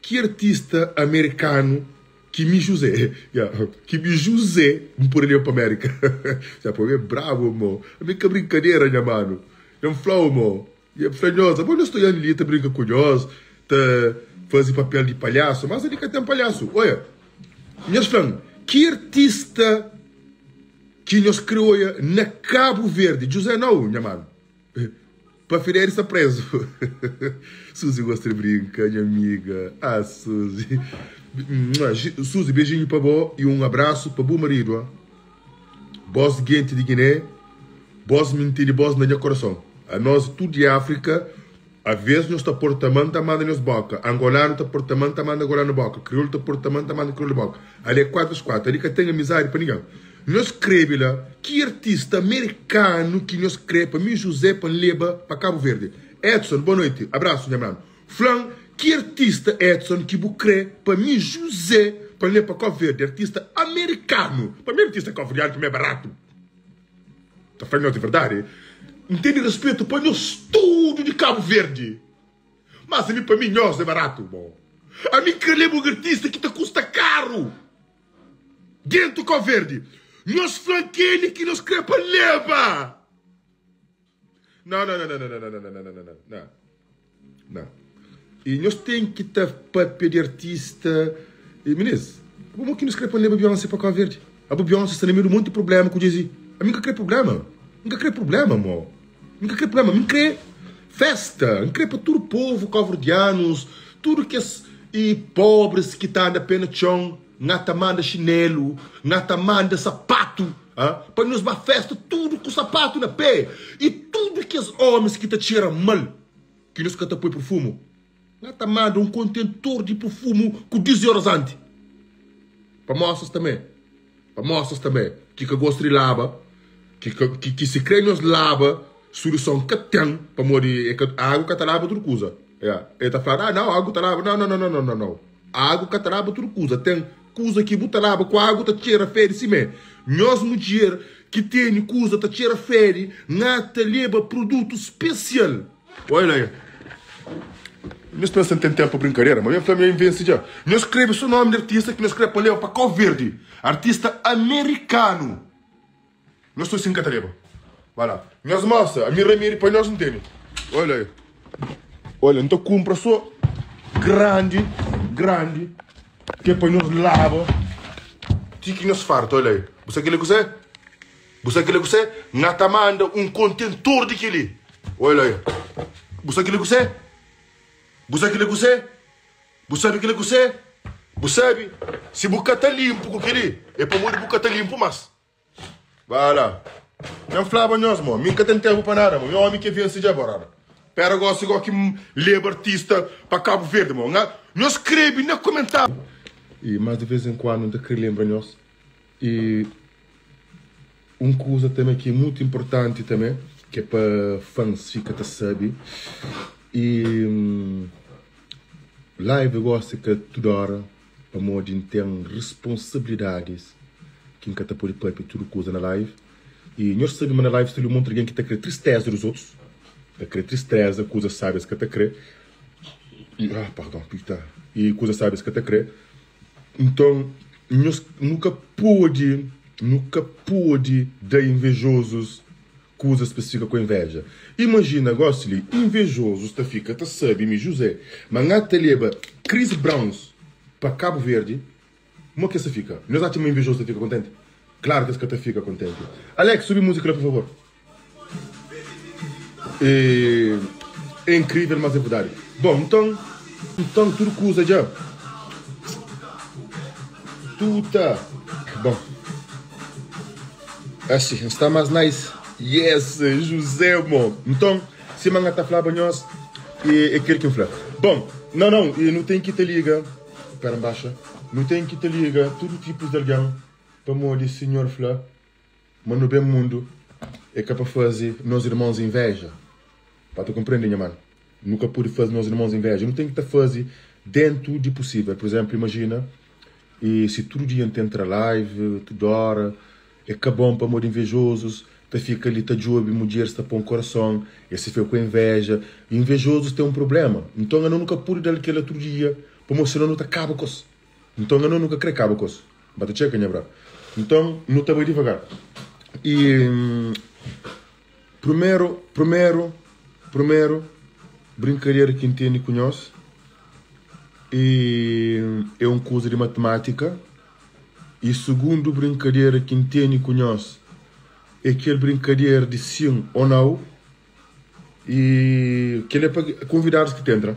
Ki artista amerikanu ki mi José ya ki mi José N pode leba pa Amérika Ya pô mi é brabu mo Ami ka brinkadera nha manu Dja N fla-u mo Dja N fla nhos Abo nhos ta oian li ta brinka ku nhos Ta faze papel di palhasu Mas ali ka ten palhasu Oia Nhos fla-m ki artista ki nhos kre oia na Kabu Verdi José nau nha manu Pa Fidélis sta prezu. Suzy gosta di brinka, nha amiga. Ah, Suzy. Suzy, beijinho pa bo e um abraço pa bu marido. Ah. Bos gente di Guiné, bos mi ntende bos na nha coração. A nós tudo di África, a vez nhos ta porta man ta manda nhos boca. Angolano ta porta man ta manda angolano boca. Crioulo ta porta man ta manda crioulo boca. Ali é 4 ves 4, ali ka ten amizadi pa ninguém. Nhos skrebe la ki artista merikanu ki nhos kre pa mi José pa N leba pa Cabo Verde. Edson, boa noite, abraço nha mano. Flan ki artista Edson ki bu kre pa mi José pa N leba pa Cabo Verde, artista amerikanu. Pa mi artista cabo-verdiano pa mi é barato. Ta fla nhos di verdade, N tene respeto pa nhos tudo di Cabo Verde. Mas ami pa mi nhos é barato. Bom, ami kre leba un artista ki ta kusta karu. Dentu Kau Verdi, nhos fla keli ki nhos kre pa leba. Não, não, não, não, não, não, não, não, não, não, não, não, não. E nhos ten ki ta papia di artista. E minis, abo mo ki nhos kre pa leba Beyoncé pa Kau Verdi? Abo Beyoncé sta na meio di un monti problema ku Jay-Z. Ami nka kre problema. Nka kre problema, mo. N ka kre problema, mi N kre festa, N kre pa tudu povu kauverdianus, tudu kes i pobris ki ta anda pé na txon, N ata manda xinelu, N ata manda sapatu, ah, pa nhos ba festa tudu ku sapatu na pé, i tudu kes omis ki ta txera mal, ki nhos ka ta poi purfumu, N ata manda un kontentor di purfumu ku diziorazanti pa mosas tanbe. Pa mostra-s tanbê ki ka gosta di laba, ki ka, ki, ki si krê nhos laba, soluson ka ten, pamodi e ka, agu ka ta laba tudu kuza. Ya, e ta fladu, ah, nau, agu ta laba. Nau, nau, nau, nau, nau, nau. Agu ka ta laba tudu kuza. Ten kuza ki bu ta laba ku agu ta txera fedi simé. Nhos mudjer ki tene kuza ta txera fedi, nha ta leba produtu spesial. Oi la Nhos pensa N ten tempu pa brinkadera? Ma ben fla mi N vense dja. Nhos skrebe so nomi di artista ki nhos kre pa leba pa Kau Verdi. Artista amerikanu. Nhos tudu sin ka ta leba. Ba la. Nhos mosa, ami ramedi pa nhos N tene. Oi la Olha, N ta kunpra so grandi, grandi, ki é pa nhos laba ti ki nhos farta. Oi la Bu sa kila kuzé? Bu sabe kila kuse? Nha ta manda un kontentor di kili. Oi la. Bu sabe kila kuse? Bu sabe kila kuse? Bu sabe kila kuse? Bu sabe si bu ka ta limpu ku kili, é pamodi bu ka ta limpu mas. Ba la. Nha flaba nhos mo, mi nka ten tempu pa nada mo. Mi omi ke vense dja borada. Pera gosi go ki leba artista pa Cabo Verde mo. Nha nhos skrebe na komentariu. E mas de vez em quando nta kre lembra nhos E un kuza tanbe ki é mutu inportanti tanbe, ki é pa fans fika ta sabe, e live gosi ka tudu óra pamodi N ten responsabilidadis ki N ka ta pode papia tudu kuza na live. E nhos sabe ma na live sta li un monti algen ki ta kre tristeza dos otus, ta kre tristeza, kuza sabe es ka ta kre, e ah pardon, puta, e kuza sabe es ka ta kre. Nton, nhos, nu ka pode, nu ka pode da invejozus kuzas pa es fika ku inveja. Imajina gósi li, invejozus ta fika ta sabe mi, Juzé, ma N ta leba Chris Browns pa Kabu Verdi, mo ki es ta fika? Nhos atxa ma invejozus ta fika kontenti? Klaru ki es ka ta fika kontenti. Alex, subi múzika la, pur favor. É, é inkrível, mas é verdadi. Bom, nton, nton tudu kuza dja. Tuta. Bom. Asi, N sta más nice. Yes, José, mo. Nton, sima N ta flaba nhos, é, é kel ki N fla. Bom, não, não, e nu ten ki ta liga. Pera, N baxa. Nu ten ki ta liga tudu tipus di algen, pamodi Sinhor fla. Ma nu ben mundu é ka pa faze nos irmons inveja. Pa ta konprende nha mano. Nu ka pode faze nos irmons inveja. Nu ten ki ta faze dentu di pusivel. Pur izenplu, imajina e si tudu dia N ta entra live, tudu ora, é ka bon pamodi invejozus. ta fika li ta djobe mudjeris ta pon korason, es ta fika ku inveja. Invejozus ten un problema. Nton ano nu ka pode da-l kela tudu dia, pamodi sinon nu ta kaba ku es. Nton ano nu ka kre kaba ku es. Ba ta txeka nha bra. Nton nu ta bai divagar. I primeru, primeru, primeru brinkadera ki N tene ku nhos i é un kuza di matimátika. I sugundu brinkadera ki N tene ku nhos é kel brinkadera di sin ô nau. I kel é pa konvidadus ki ta entra,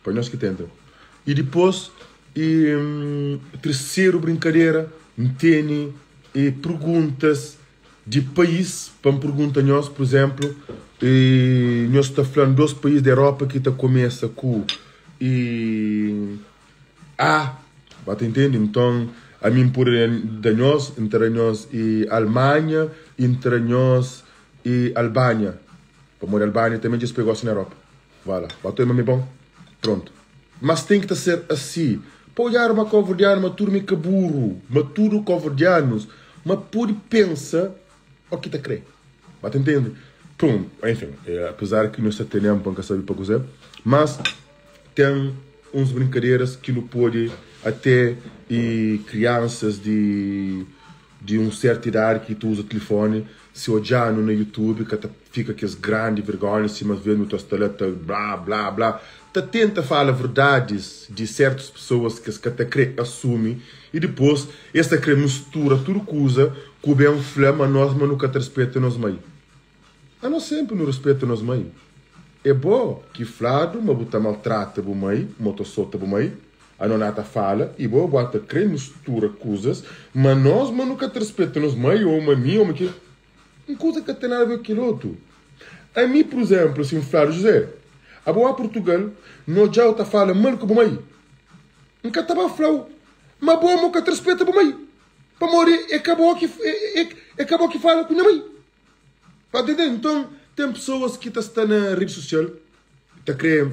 pa nhos ki ta entra. I dipôs, i terseru brinkadera, N tene e perguntas di país pa N pergunta nhos. Pur izénplu, i nhos ta fla-m dôs país di Erópa ki ta kumesa ku i A. Ba ta intende? Nton, ami N pode da nhos, N ta da nhos i Almanha i N ta da nhos i Albania. Pamodi Albania tanbe dja es poi gosi na Eropa. Vá la. Ba ta oi ma mi bon? Prontu. Mas ten ki ta ser asi. Pa odjadu ma koverdianu ma tudu mi ka buru, ma tudu koverdianus ma pode pensa o ki ta kre. Ba ta intende? Prum, enfin, apezar ki nhos ta tene-m pa N ka sabe pa kuzé, mas Ten uns brinkaderas ki nu pode ate i kriansas di di un sertu idadi ki ta uza tilifoni si odja-nu na youtube ka ta fika kes grandi vergonha sima ves nu ta sta la ta bla bla bla ta tenta fala verdadis di sertus pesoas ki es ka ta kre asumi i dipos es ta kre mistura tudu kuza ku ben fla ma nos ma nu ka ta rispeta nos mai. Anos senpri nu rispeta nos mai. É bo ki fladu ma bu ta maltrata bu mai, ma ta sota bu mai. Ano na ta fala i bo bu ata kre mistura kuzas ma nos ma nu ka ta rispeta nos mai ou ma mi ou ma kel. Un kuza ka ten nada a ver ku kel otu. Ami pur izemplu si N fladu José abo a Portugal no odjau ta fala mal ku bu mai N ka ta ba flau ma bo mo ka ta rispeta bu mai pamodi é ka bo ki é ka bo ki fala ku nha mai. Pa ntende? Nton, ten pesoas ki ta sta na redi sosial ta krê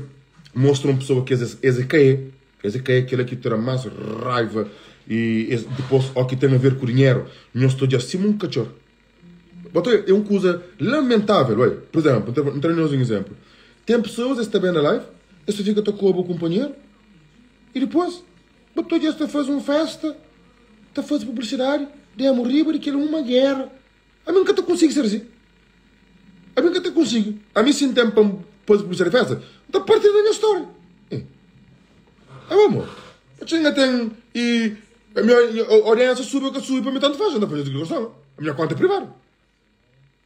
mostra un pesoa ki es es é ka é. Es é ka é kila ki ta da más raiva i es dipôs ó ki ten aver ku dinheru nhos ta odja sima un katxor. Bo ta é un kuza lamentável, oi. Pur izénplu, N ta da nhos un izénplu. Ten pesoas es ta ben na live, es ta fika ta koba kunpanheru i dipôs bo ta odja es ta faze un fésta, ta faze publisidadi, demu riba di kel uma géra. Ami N ka ta konsigi ser asi. Ami N ka ta konsigi. Ami si N ten pa N faze pulisia di festa, N ta partilha na nha storia. Abo amor, pa txeu N ka ten i mi audiensia subi o ka subi pa mi tantu faz, N ta faze di korason. A minha konta é privadu.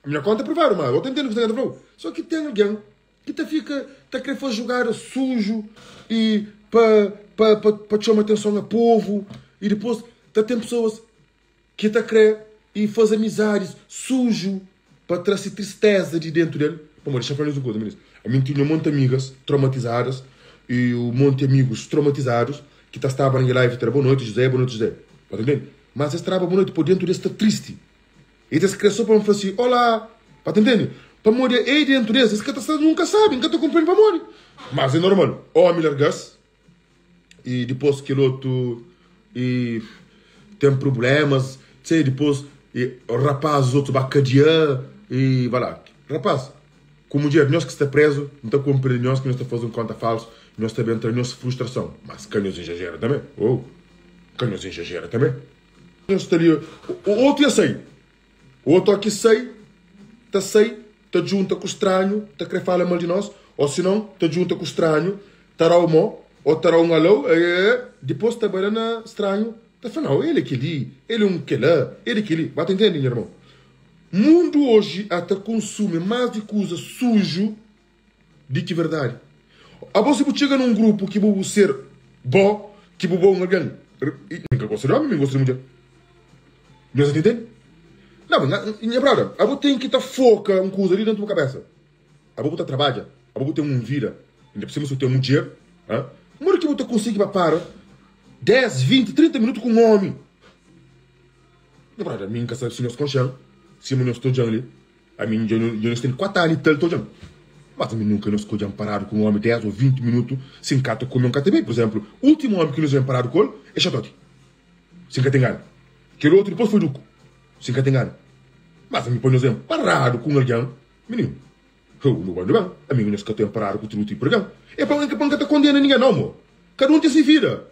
A minha konta é privadu, ma bo ta intende kuzê ki N ta fla-u. So ki ten algen ki ta fika ta kre faze jugada suju i pa pa pa txoma atenson a povu i dipôs ta ten pesoas Ki ta kre i faze amizadis suju pa tra si tristeza di dentu del. Pamodi, dexa-m fla nhos un kuza, minis, ami N tinha un monti amigas traumatizadas i un monti amigus traumatizadus ki ta staba na nha live ta da boa noiti José, boa noiti José. Ba ta ntende? Mas es traba boa noiti po dentu des sta tristi. I es kre so pa N fla si, olá! Ba ta ntende? Pamodi ei dentu des es ka ta sta nunka sabi, N ka ta konprende pamodi. Mas é normal, omi larga-s. i dipôs kel otu i ten prublémas sei dipôs i rapazis otus ba kadia i ba la rapaz ku mudjer nhos ki sta prezu N ta konprende nhos ki nhos ta faze un konta falsu nhos ta ben tra nhos frustrason mas ka nhos injajera tanbe oh ka nhos injajera tanbe nhos sta li otu ya sai Otu ki sai, ta sai, ta djunta ku stranhu, ta kre fala mal di nos, o sinon, ta djunta ku stranhu, ta ra-u mo, o ta ra-u un alou, e, dipos ta bai la na stranhu, ta fla, nau, el é kel-li, el é un kel-la, el é kel-li. Ba ta intende, nha irmon? Mundu oji ata konsumi más di kuza suju di ki verdadi. Abo si bu txiga na un grupu ki bu ser bo, ki bu bo un algen, mi ka gosta di omi, mi gosta di mudjer. Nhos ta intende? Não, nha brother, abo ten ki ta foka un kuza li dentu bu kabesa. Abo bu ta trabadja, abo bu ten un vida, inda por sima si bu ten mudjer, ha? Modi ki bu ta konsigi ba para 10, 20, 30 minutu ku un omi? Nha brother, mi nka sabe si nhos konxe-m, sima nhos ta odja-m li. Ami dja nhos ten 4 anu i tal ta odja-m. Mas ami nunka nhos ka odja-m paradu ku un omi 10 o 20 minutu si N ka ta kume o N ka ta bebe. Pur izénplu, últimu omi ki nhos odja-m paradu ku el é Xatoti, si N ka ta ingana. Kel otu dipôs foi Duku, si N ka ta ingana. Mas ami pa nhos ben paradu ku un algen, mininu, hou, nu bai nu ben. Ami ku nhos ka ten paradu ku tudu tipu di algen. E pa pa N ka ta kondena ningen nau, mo. Kada un ten si vida.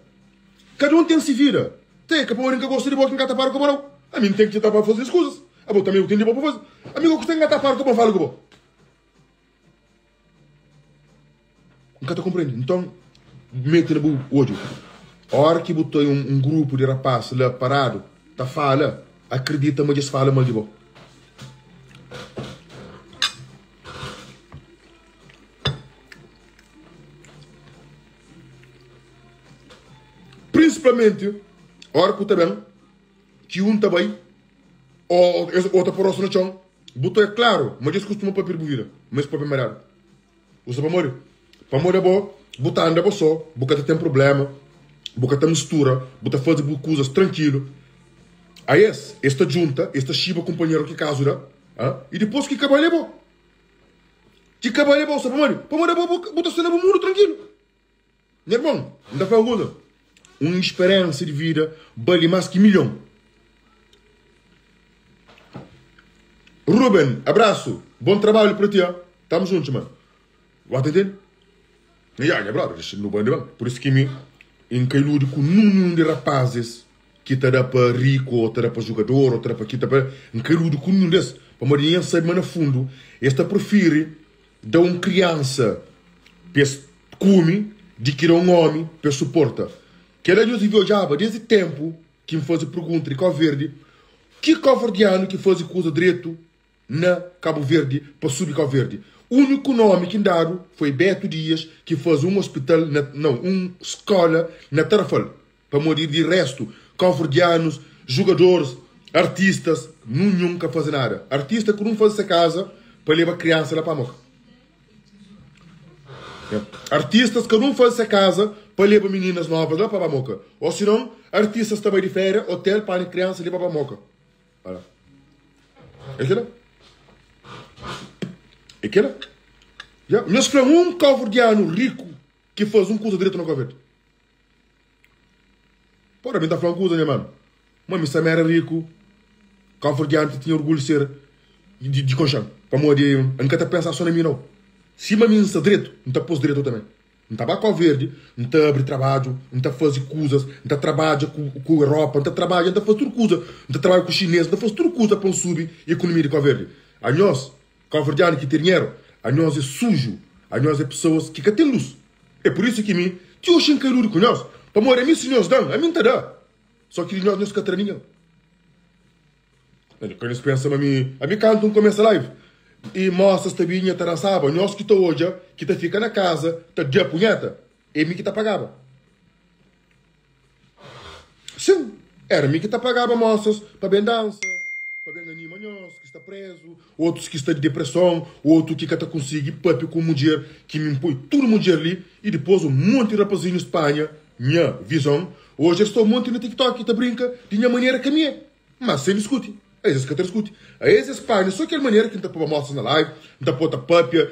Kada un ten si vida. Te ka pamodi N ka gosta di bo ki N ka ta para ku bo nau. Ami N ten ki ta pa faze nhas kuzas. Abo tanbe bu ten di bo pa faze. Ami ku kusta N ka ta para ku bo, N fala ku bo. N ka ta konprende. Nton, mete na bu odju. Óra ki bu ta un grupu di rapás la paradu ta fala, akridita ma dja es fala mal di bo. Prinsipalmenti óra ku ta ben ki un ta bai ô es ta pô rostu na txon. Bu ta é klaru ma dja es kustuma papia di bu vida, ma es papia mariadu. Bu sta pamodi? Pamodi abo bu ta anda bo so, bu ka ta ten prubléma, bu ka ta mistura, bu ta faze bu kuzas trankilu. Aes, es ta djunta, es ta xiba kunpanheru ki kazu da, i dipôs ki kaba el é bo. Ki kaba el é bo, sta pamodi? Pamodi abo bu ta sta na bu mundu trankilu. Nha irmon, N ta fla un kuza, un speriénsia di vida bali más ki milhon. Ruben, abrasu, bon trabalhu pa ti, tamo juntu, man. Ba ta intende? Ya, nha brother, dexa nu banda ben. Pur isu ki mi N ka iludi ku ninhun di rapazis ki ta da pa riku, ô ta da pa jugador, ô ta da pa ki, ta pa. N ka iludi ku ninhun des, pamodi N sabe ma na fundu es ta prifiri Da un kriansa pa es kume di ki da un ómi pa es suporta. Kel-la nhos devia odjaba desdi ténpu ki N faze pergunta di Kau Verdi, ki kauverdianu ki faze kuza dretu na Kabu Verdi pa subi Kau Verdi? Úniku nómi ki N dadu foi Beto Dias ki faze un ospital na, nau, un skóla na Tarafal. Pamodi di restu, kauverdianus, jugadoris, artistas, nunhun ka faze nada. Artista ku nun faze se kaza pa leba kriansa la pa moka. Artistas ka nun faze se kaza pa leba mininas novas la pa ba moka. O sinon, artistas ta bai di feria, hotel, panha kriansa leba pa moka. Ala. É kela? É kela? Ya. Nhos fla un kauverdianu riku ki faze un kuza dretu na Kau Verdi. Pora mi ta fla un kuza nha mano. Ma mi sa mi era riku, kauverdianu ta tinha orgulhu di ser di konxan. Pamodi N ka ta pensa so na mi nau. Sima mi N sta dretu, N ta pos dretu tanbe. N ta ba Kau Verdi, N ta abri trabadju, N ta fazi kuzas, N ta trabadja ku Europa, N ta trabadja, N ta fazi tudu kuza, N ta trabadja ku xines, N ta fazi tudu kuza pa N subi ekonomia di Kau Verdi. Anhos, kauverdianu ki ten dinheru, anhos é suju, anhos é pesoas ki ka ten lus. É pur isu ki mi, ti oxi N ka iludi ku nhos, pamodi ami si nhos da-m, ami N ta da. Só ki di nhos, nhos ka tra ningen. Ka nhos pensa ma mi, ami kantu N kumesa live i mosas ta binha ta dansaba, nhos ki ta odja, ki ta fika na kaza ta da punheta, é mi ki ta pagaba. Sin, éra mi ki ta pagaba mosas pa ben dansa, pa ben anima nhos ki sta prézu, otus ki sta di depreson, otu ki ka ta konsigi pâpia ku un mudjer ki mi N poi tudu mudjer li i dipôs un monti rapazinhus panha nha vizon. Oji es sta un monti na TikTok ta brinka di nha manera ki ami é, má sen diskuti. Aes es ka ta diskuti. Aes es panha sô kel manera ki N ta poba mosas na live, N ta pô ta pâpia.